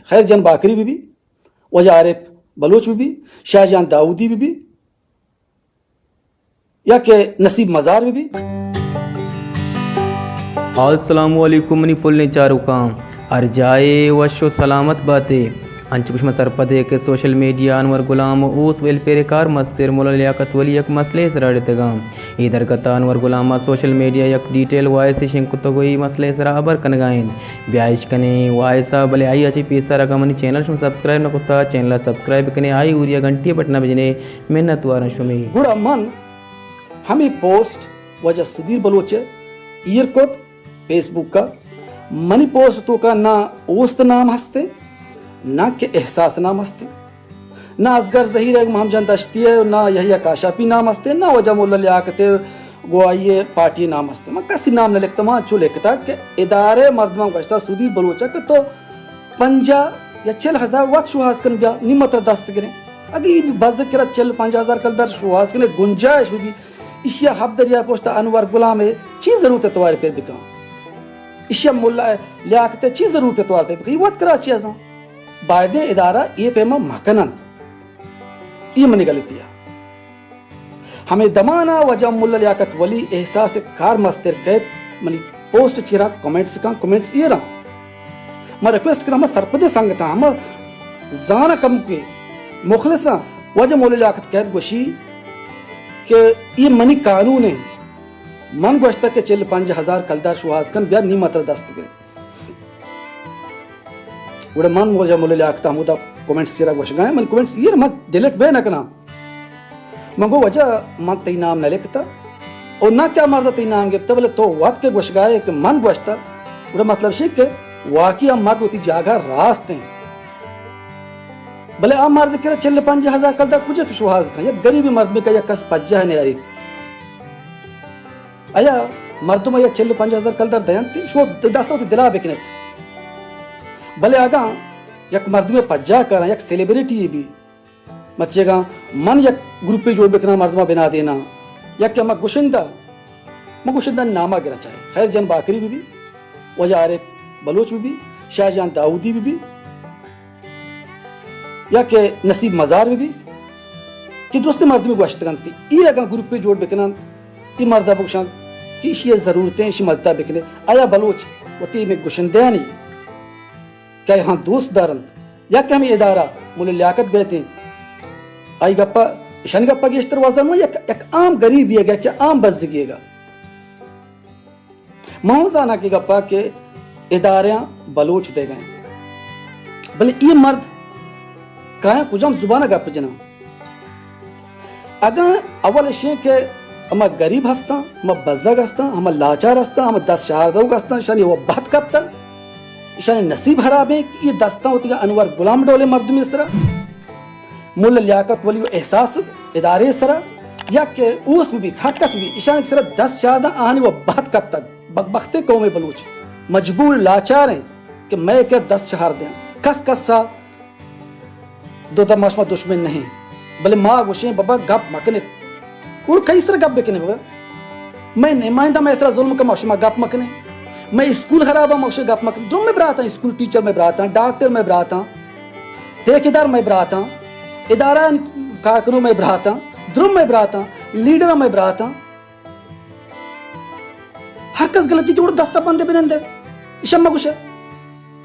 خیر جان باکری بہ بی، واجہ عارف بلوچ بہ بی، شاہ جان داؤدی بہ بی، یا کہ نصیب مزار بہ بی۔ السلام علیکم منی پلیں چاروکاں، ہر جاہ ءَ وش و سلامت بات ئے۔ انچو کہ شما سرپد ئے کہ سوشل میڈیا انور غلام ءُ اوست ویلفیئر ءِ کارمستر مولا لیاقت ولی یک مسئلہ ءِ سرا اڑتگ اَنت۔ اے درگت ءَ انور غلام ءَ سوشل میڈیا ءَ یک ڈیٹیل وائسے شنگ کتگ ءُ اے مسئلہ ءِ سرا ہبر کنگ ءَ اِنت۔ بیا اشکنیں وائس ءَ، بلے آئی ءَ چہ پیسر اگاں منی چینل شما سبسکرائب نہ کتگ، چینل ءَ سبسکرائب بکن ئے، آئی ہوریا گھنٹی ءِ بٹن ءَ بجن ئے۔ منت واراں شمے۔ گڑا من ہمے پوسٹ واجہ سدیر بلوچ ءَ ایر کت فیس بک ءَ۔ منی پوسٹ ءِ توکا نہ اوست نام ہست اِنت، نہ کہ احساس نام ہست اِنت، نہ اصغر زہیر ءُ محمد جان دشتی ءُ نہ یحییٰ کاشاپی نام ہست اِنت، نہ واجہ مولا لیاقت ءُ گوں آئی ءِ پارٹی نام ہست اِنت۔ من کسی نام نہ لکھتگ، من چو لکھتگ کہ ادارہ ءِ مردماں گوشتگ سدیر بلوچ ءَ کہ تو پنجاہ یا چل ہزار وت شوہاز کن بیا، نی ما ترا دست گریں۔ اگہ اے بزگ کرا چل پنجاہ ہزار کلدار شوہاز کنے گنجائش بہ بی، ایشی ءَ ہبدہ ریال پشت ءَ انور غلام ءَ چی ضرورت ءَ توار پر بکن؟ ایشی ءَ ملا لیاقت ءَ چی ضرورت ءَ توار پر بکن؟ اے وت کراچی ءَ زان۔ بایدیں ادارہ اے پیما مکن اَنت۔ اے منی غلطی ءَ۔ ہمے دمان ءَ واجہ ملا لیاقت ولی احساس کارمستر کئیت، منی پوسٹ چیرا کمنٹس کن، کمنٹس ایراں۔ ما ریکویسٹ کناں، ما سرپدیں سنگتاں، ہما زاناں کمکے مخلصاں، واجہ ملا لیاقت کئیت گوشی کہ اے منی قانون اِنت۔ من گوشتگ کہ چل پنجاہ ہزار کلدار شوہاز کن بیا، نی ما ترا دست گریں۔ گڑا من واجہ ملا لیاقت ءَ ہمودا کمنٹس چیرا گوشگا ایں، من کمنٹس ایر من ڈیلیٹ بے نہ کناں۔ من گو واجہ من تئی نام نہ لکھتا اور نہ کہ آ مرد تئی نام گپتا، بلے تو وت کہ گوشگا ئے کہ من گوشتا، گڑا مطلب شی کہ واقعی آ مرد وتی جاگہ راست اِنت۔ بلے آ مرد کرا چل پنجاہ ہزار کلدار کجا کہ شوہاز کن، یک غریبیں مردمے کہ یک کس پجاہ نیاریت۔ آیا مردم آیا چل پنجاہ ہزار کلدار دینت؟ شما دست وتی دلا بکنیت۔ بلے اگاں یک مردمے پجاہ کاراں، یک سیلیبریٹی بی، مچیگاں من یک گروپے جوڑ بکناں، مردماں بنا دیناں، یا کہ ہما گشندہ، ما گشندہ نامہ گرا چاہے، خیر جان باکری بی بی، واجہ عارف بلوچ بی بی، شاہ جان داؤدی بی بی، یا کہ نصیب مزار بہ بیت کہ درستیں مردمے گوشتگ اَنت، اے اگاں گروپے جوڑ بکن اَنت، اے مرد ءَ بگوش اَنت کہ ایشی ءَ ضرورت اِنت، ایشی مدد ءَ بکن اِت۔ آیا بلوچ وتی ہمے گشندہانی کہ آیاں دوست دار اَنت یا کہ ہمے ادارہ ملا لیاقت بیت اِنت، آئی گپ ءَ، ایشانی گپ ءَ گیشتر وزن اِنت یا یک، یک عام غریبے ءَ کہ عام بزگے ءَ؟ من ہوں زاناں کہ گپا کہ اداریاں بلوچ دیگا اِنت، بلے اے مرد کایاں کجام زبان ءَ گپ جناں؟ اگاں اول اشیں کہ ہما غریب ہستاں، ہما بزگ ہستاں، ہما لاچار ہستاں، ہما دست شہاردوک ہستاں، اشانی و بہت کپتگ، اشانی نصیب حراب اِنت کہ اے دستاں وتیگا انور غلام ڈولیں مردمے سرا ملا لیاقت ولی و احساس ادارے سرا یا کہ اوست بہ بیت، ہر کس بہ بیت، ایشانی سرا دست شہار داں، آہانی و بہت کپتگ۔ بدبختیں قومے بلوچ مجبور لاچار اِنت کہ مئے کہ دست شہار دیں۔ کس کسا دو دم ما شما دشمن نہیں، بلے ما گوشیں بابا گپ مکنیت۔ اور کئی سر گپ بکنے بابا؟ مئے نمائندہ مئے سرا ظلم کن، ما شما گپ مکنیں۔ مئے اسکول خراب اَنت، ما شما گپ مکنیں۔ درم مئے براتاں، اسکول ٹیچر مئے براتاں، ڈاکٹر مئے براتاں، ٹھیکیدار مئے براتاں، ادارہ کارکنوں مئے براتاں، درم مئے براتاں، لیڈر مئے براتاں۔ ہر کس غلطی جوڑ دست بندے بنندے۔ ایشم مگوشے۔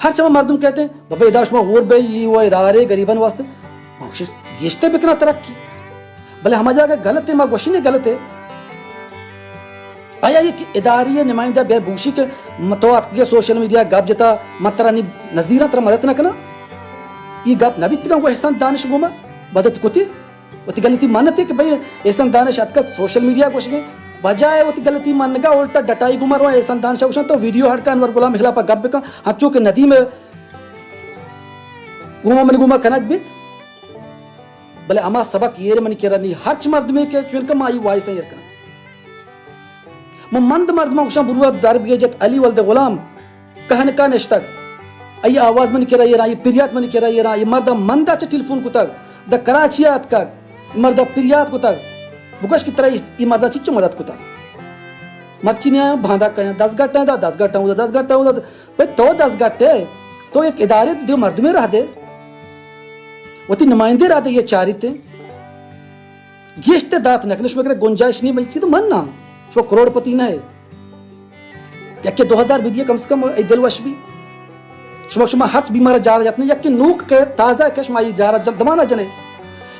ہر چما مردم کہتے ہیں، بابا ادا شما ہور بے، یہ وہ ادارے غریبان واسطے۔ ما گوشے گیشتر بکنا ترقی۔ بلے ہما جاگہ غلط ہے، ما گوشی نے غلط ہے۔ آیا یک اداری نمائندہ بیا بوشی کہ م-، تو اتکگے سوشل میڈیا گپ جتا، من ترا نی نظیراں ترا مدد نہ کناں؟ ای گپ نہ بیتگاں گو احسان دانش گوما مدد کتی؟ وتی غلطی منتے کہ بھئی احسان دانش اتکا سوشل میڈیا گوشگے، بجائے وتی غلطی منگا الٹا ڈٹائی گوما رو احسان دانش گوشاں تو ویڈیو ہڑکا انور غلام خلافا گپ بکن، ہنچو کہ ندیم گوما من گوما کنگ بیت۔ بلے ہما سبق ایر منی کرا نی ہرچ مردمے کہ چون کہ ما آئی وائس ایر کناں۔ من مند مردماں گوشاں بروا در بگے جت علی ولد غلام کہنکا نشتگ۔ آئی آواز منی کرا ایراں، آئی پریات منی کرا ایراں، آئی مردا مندا چہ ٹیلیفون کتگ، دا کراچی آتکگ، مردا پریات کتگ، بگوش کہ ترا ای مردا چچو مدد کتگ۔ مرچی نیا باندا کایاں دزگٹاں دا، دزگٹاں اودا، دزگٹاں اودا۔ بھئی تو دزگٹ ئے، تو یک ادارے، تو دگہ مردمے راہ دے، وتی نمائندے راہ دے، یہ چاریت گیشتر دات نہ کنے، شما کرا گنجائش نہیں، بھئی، چی تو من نہ، شما کروڑ پتی نہ ہے۔ یکے دو ہزار بدیے کم سے کم، ای دل وش بی۔ شما، شما ہرچ بیمار جارا جتنے، یکے نوک کے تازہ کے شما ای جارا جب دمانا جنے۔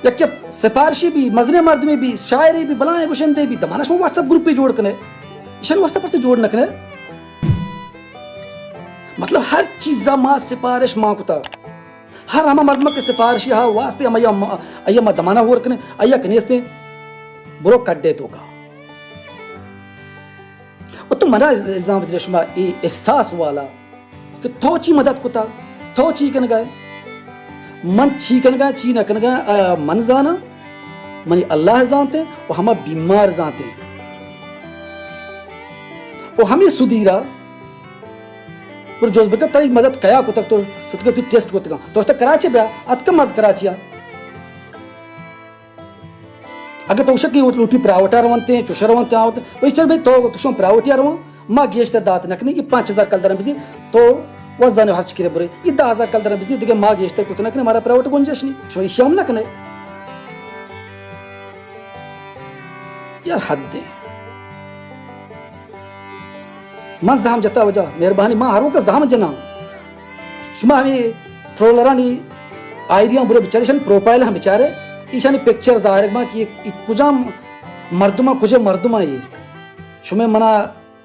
یکے سفارشی بی، مزنے مردمی بی، شاعری بی، بلائیں گشندے بی، دمانا شما واٹس ایپ گروپے جوڑ کنے۔ ایشان واسطہ پرچے جوڑ نہ کنے؟ مطلب ہر چیزا ما سفارش ما کتا۔ ہر ہما مردم کہ سفارشی ہا واسطے ہم ایا ما، ایا ما دمانا ہور کنے، ایا کہ نیستیں، برو کڈے توکا۔ و تو منا الزام بدے شما ای احساس والا کہ تو چی مدد کتا، تو چی کنگا ہے؟ من چی کنگا، چی نہ کنگا، آیا من زانا، منی اللہ زانتے و ہما بیمار زانتے۔ و ہمیں سدیرا پر جوز بکن، تئی مدد کیا کتگ، تو شتگا تو ٹیسٹ کتگا۔ تو شتا کراچی بیا، اتکا مرد کراچی آ۔ اگہ تو شکی لوٹی پرائیویٹ آ رونتے، چوشا رونتے، آوتے، وہی چل بھئی تو، تو شما پرائیویٹ آ رون، ما گیشتر دات نہ کنے، یہ پانچ ہزار کلدار بزی، تو وزن ہرچ کرے برے، یہ دہ ہزار کلدار بزی، دیگه ما گیشتر کت نہ کنے، مارا پرائیویٹ گنجش نہیں، شما یہ شام نہ کنے۔ یار حد ہے۔ من زہم جتا وجہ، مہربانی، ما ہر وقت زہم جناں۔ شما ہمیں ٹرولرانی آئیڈیاں برے بچارے، شن پروفائل ہم بچارے، ایشانی پکچر ظاہر ما کہ ای کجام مردماں، کجے مردماں ای۔ شما منا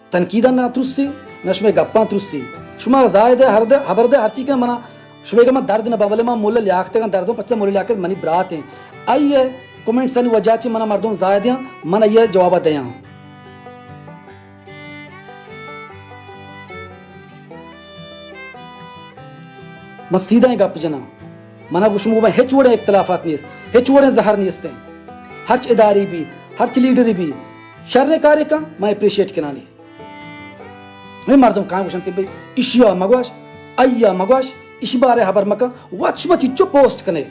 تنقیداں نہ ترسی، نہ شما گپاں ترسی۔ شما زاہد ہے، ہر دے، ہبر دے، ہر چی کہ منا شما کہ من درد نہ بولے، ما مولا لیاقت کن درد، پچا مولا لیاقت منی برات ہیں۔ آئیے کمنٹس آنی وجہ چی منا مردم زاہد ہیں، من آئیے جواب دیاں۔ من سیدھا گپ جناں۔ منا گوش مو ہچ وڑیں اختلافات نیست، ہچ وڑیں زہر نیست ہیں۔ ہرچ اداری بھی، ہرچ لیڈری بھی، شر کارے کن، من اپریشیٹ کنانی۔ ہمے مردم کاں گوشنت بھئی، اشیا مگوش، ایا مگوش، اشی بارے ہبر مکن، وت شما چیچو پوسٹ کنے۔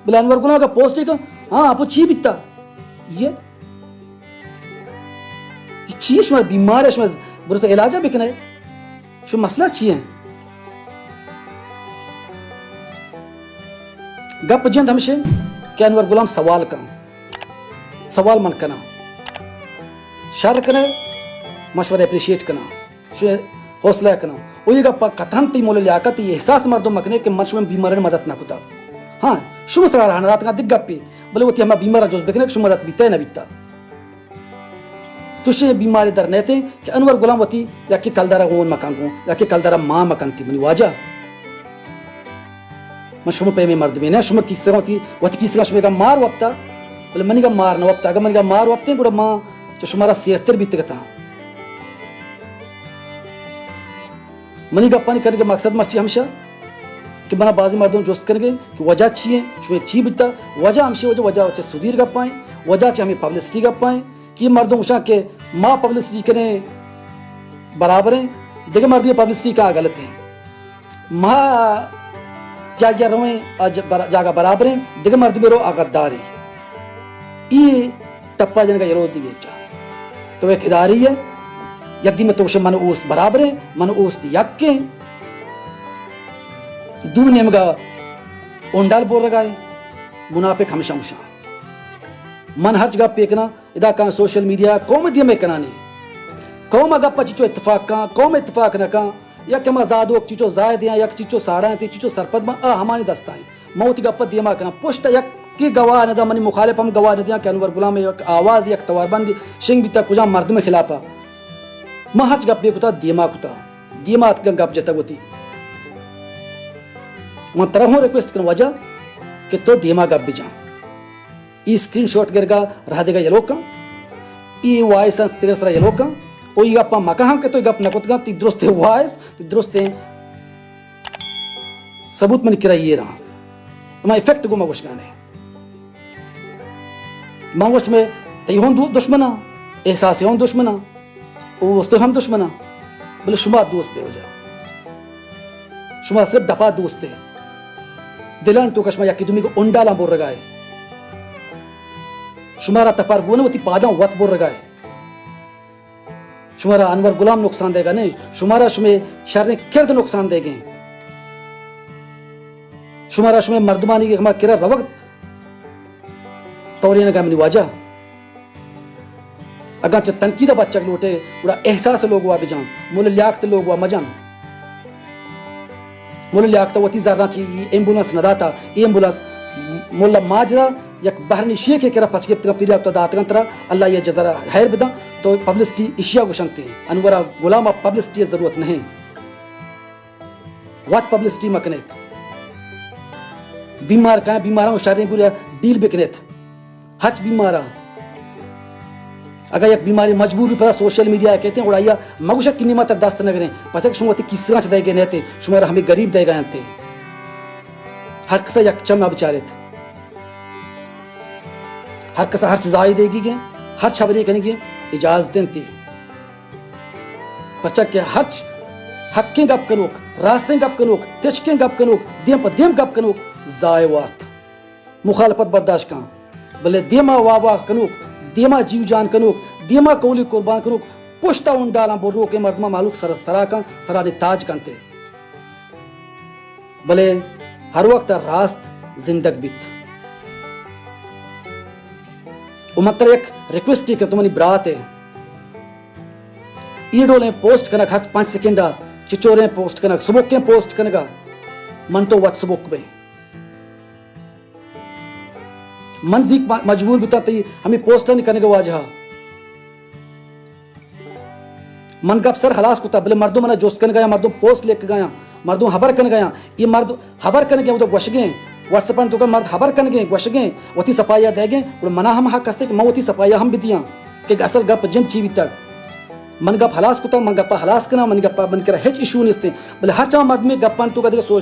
بلے انور گلام اگا پوسٹ کن، ہاں، اپو چی بیتا؟ یہ؟ یہ چی ہے؟ شما بیمار ہے، شما برو تو علاجہ بکنے۔ شما مسئلہ چی ہے؟ گپ جند ہمشے کہ انور گلام سوال کن۔ سوال من کناں۔ شر کنے، من شمارا اپریشیٹ کناں، شمے حوصلہ کناں۔ او یہ گپا قطعاً تئی مول لیاقت، تئی احساس مردم مکنے کہ من شمے بیمارانی مدد نہ کتا۔ ہاں، شمے سرا رہا نہ داتگاں، دگہ گپے، بلے وتی ہما بیمارا جوز بکنے کہ شمے مدد بیتا یا نہ بیتا۔ چوشیں بیمارے در نیتیں کہ انور گلام وتی یکے کلدارا غون مکن گوں، یکے کلدارا مان مکنتی منی واجہ۔ من شما پیمیں مردمے نہ، شما کیسگاں وتی، وتی کیسگاں شما گا مار وپتا، بلے منی گا مار نہ وپتا۔ اگر منی گا مار وپتیں، گڑا ما چہ شمارا سیرتر بیتگتاں۔ منی گپانی کنگے مقصد مرچی ہمشہ کہ منا بازیں مردم جست کنگے کہ وجہ چی ہیں، شما چی بیتا؟ وجہ ہمشی وجہ، وجہ چہ سدیر گپائیں، وجہ چہ ہمیں پبلسٹی گپائیں۔ کہ مردم گوشاں کہ ما پبلسٹی کنیں برابر ہیں، دگہ مردم پبلسٹی کا غلط ہیں۔ ما جاگہ رویں، آ ج-، بر-، جاگہ برابر ہیں، دگہ مردم رو آ غدار ہیں۔ ای ٹپا جنگا یلو دیگے چا۔ تو ایک اداری ہے، یدی میں تو من اوست برابر ہیں، من اوست یک ہیں۔ دو نیمگا اونڈال بور رگا ہے، منافق ہمشہ ہمشہ۔ من ہرچ گپ پیکناں، ادا کاں سوشل میڈیا قوم دیمے کنانی۔ قوم اگا پچی چو اتفاق کاں، قوم اتفاق نہ کاں، یک ہما زادوک چیچو زاہد دیاں، یک چیچو ساڑا انت، چیچو سرپد باں، آ ہمانی دستا ہیں۔ من وتی گپ دیما کناں، پشت یک کی گواہ نہ دا، منی مخالف ہم گواہ نہ دیاں کہ انور غلام یک آواز، یک تواربندی شنگ بیتا کجام مردم خلافا۔ من ہرچ گپ بے کتا، دیما کتا، دیما اتکاں گپ جتا وتی۔ من ترا ہوں ریکویسٹ کناں واجہ کہ تو دیما گپ بجاں۔ ای اسکرین شاٹ گرگا رہ دگا یلو کن، ای وائس انس تگر سرا یلو کن، او ای گپا مکہ ہم کہ تو ای گپ نکتگاں، تی درست وائس، تی درست ثبوت منی کرا یہ رہا۔ ہما افیکٹ گو ما گوشگانے۔ ما گوش میں تئی ہوں دو-، دشمنا، احساس ہوں دشمنا۔ او است ہم دشمنا، بلے شما دوست بے وجہ۔ شما صرف دپا دوست ہے۔ دلان تو کہ شما یکی دومی کو انڈالاں برگائے۔ شمارا تپار گونے وتی پاداں وت برگائے۔ شمارا انور غلام نقصان دے گا نہیں، شمارا شمے شریں کرد نقصان دے گئے۔ شمارا شمئے مردمانی کہ ہما کرا روگ تورینگا منی واجہ۔ اگاں چہ تنقید ء بچگ لوٹے، گڑا احساس ء لوگوا بجن، مول لیاقت ء لوگوا مجن۔ مول لیاقت ء وتی زراں چہ اے ایمبولانس نہ داتا، اے ایمبولانس ملا ماجد ء یک بحرین شیخ ء کرا پچ گپتگاں، پیری ء تو داتگاں ترا، اللہ ء جزا را خیر بداں۔ تو پبلسٹی اشیا گوشنتے، انور ء غلام ء پبلسٹی ء ضرورت نہیں۔ وت پبلسٹی مکنیت۔ بیمار کاں، بیماراں شریں گوریا ڈیل بکنیت۔ ہرچ بیمارا اگاں یک بیماری مجبور بی پدا سوشل میڈیا کہتے ہیں، گڑا آیا مگوشت کہ نیمت دست نگریں، پچک شما وتی کیسگاں چہ دئیگے نیتے، شما را ہمیں غریب دئیگا انتے۔ ہر کسا یک چم بچاریت۔ ہر کسا ہرچ زاہی دیگی گے، ہرچ خبرے کنگی اجازت انتے۔ پرچا کہ ہرچ حقیں گپ کنوک، راستیں گپ کنوک، تچکیں گپ کنوک، دیم پہ دیم گپ کنوک زاہ وارت۔ مخالفت برداشت کن، بلے دیما واہ واہ کنوک، دیما جیو جان کنوک، دیما کولی قربان کنوک، پشتا انڈالاں بروکیں مردماں مہلوک سر سرا کن، سرانی تاج کنتے۔ بلے ہر وقت راست زندگ بیت۔ و من ترا یک ریکویسٹ کن، تو منی برات ئے۔ ای ڈولیں پوسٹ کنگ ہر پنچ سیکنڈا، چچوریں پوسٹ کنگ، سبکیں پوسٹ کنگا، من تو وت سبک بیں۔ من زیک م-، مجبور بیتاں تئی ہمے پوسٹانی کنگ ء واجہ ء۔ من گپ سر ہلاس کتا، بلے مردم منا جست کنگ ء آیاں، مردم پوسٹ لکھگ ء آیاں، مردم ہبر کنگ ء آیاں۔ اے مرد ہبر کنگ ء اودا گوشگیں، واٹس اپ تو مردم ہبر کنگیں، گوشگیں، وتی صفائی ء دئیگیں، گڑا منا ہم حق است کہ من وتی صفائی ء ہم بدیاں کہ اصل گپ جند چی بیتگ۔ من گپ ہلاس کتا، من گپ ء ہلاس کناں، من گپ ء من کرا ہچ ایشو نیستیں۔ بلے ہرچاں مردمے گپانی توکا دگہ سو-،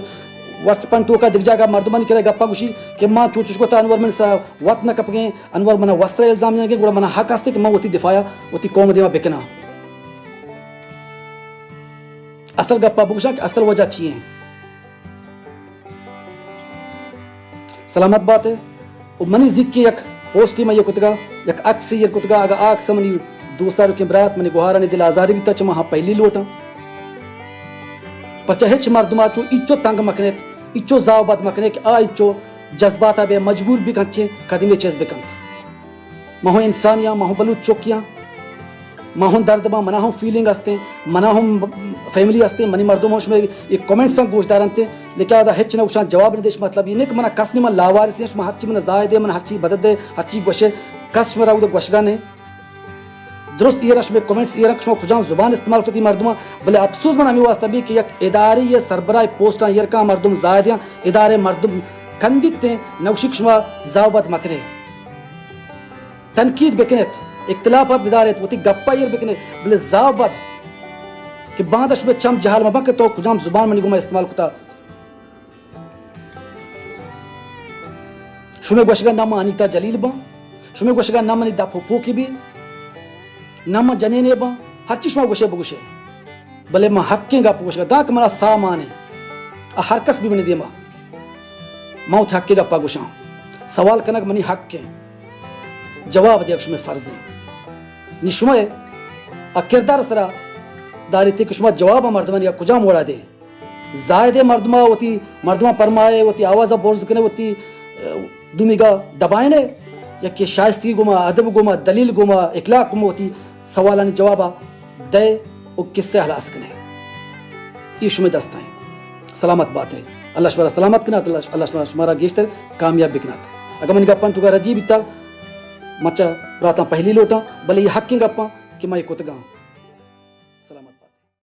واٹس اپانی توکا دگہ جاگہ مردمانی کرا گپاں گوشی کہ ما چوچش کتا، انور من سرا وت نہ کپگیں، انور منا وسترا الزام جنگیں، گڑا منا حق ہستے کہ من وتی دفاع ء وتی قوم دیما بکناں۔ اصل گپا بگوشاں کہ اصل وجہ چی ہیں۔ سلامت بات ہے۔ و منی زیکی یک پوسٹی من یہ کتگا، یک عکسی یہ کتگا، اگا آ عکس منی دوستارو کے برات منی گوہارانی دل آزاری بیتا، چہ من ہاں پہلی لوٹاں۔ پرچہ ہچ مردما چو اچو تنگ مکنیت، اچو زاو بد مکنیت کہ آ اچو جذباتا بے مجبور بکنت چے قدمے چیز بکنت۔ ما ہوں انسانی آں، ما ہوں بلوچ چوکی آں، ما ہوں درد باں، منا ہوں فیلنگ ہستیں، منا ہوں فیملی ہستیں، منی مردم ہوں شمے یہ کمنٹس آں گوش دارنتے، لیکن ادا ہچ نہ گوشاں جواب نہ دیش، مطلب یہ نہیں کہ منا کس نہیں، من لاوارثی آں، شما ہرچی منا زاہ دے، من ہرچی بدد دے، ہرچی گوشے، کس شمارا ادا گوشگا نہیں۔ درست ایرا شمے کمنٹس ایرا شما کجام زبان استعمال کرتی مردم، بلے افسوس من ہمیں واسطہ بھی کہ یک ادارے یہ سربراہ پوسٹاں ایر کا مردم زاہ دیاں، ادارے مردم کندیت ہیں، نوشک شما زاہ بد مکنے۔ تنقید بکنیت، اختلافات بداریت، وتی گپا ایر بکنیت، بلے زاہ بد کہ باندا شمے چم جہل مبن کہ تو کجام زبان منی گوما استعمال کتا۔ شمے گوشگا نہ من انیتا جلیل باں، شمے گوشگا نہ منی دپ و پوکی بی، نہ من جنینے باں، ہرچی شما گوشے بگوشے۔ بلے من حقیں گپ گوشگا داں کہ منا ساہ مانے، آ ہر کس بی منی دیما۔ من وتی حق ء گپا گوشاں۔ سوال کنگ منی حق ء، جواب دیگ شمئے فرض ء۔ نی شمئے آ کردار سرا داریت کہ شما جواب مردمانی کجام وڑا دے۔ زاہد مردما وتی مردما پرمائے، وتی آوازا برز کنے، وتی، اه، دومیگا دبائنے، یکی شائستگی گوما، ادب گوما، دلیل گوما، اخلاق گوما وتی سوالانی جوابا دئے و قصہ ہلاس کنے۔ ای شمئے دستا ہیں۔ سلامت بات ہے۔ اللہ شمارا سلامت کنات، اللہ، اللہ شمارا، شمارا گیشتر کامیاب بکنات۔ اگر من گپان تو ردی بیتا، مچا براتاں پہلی لوٹاں، بلے یہ حقیں گپاں کہ ما یہ کتگاں۔ سلامت۔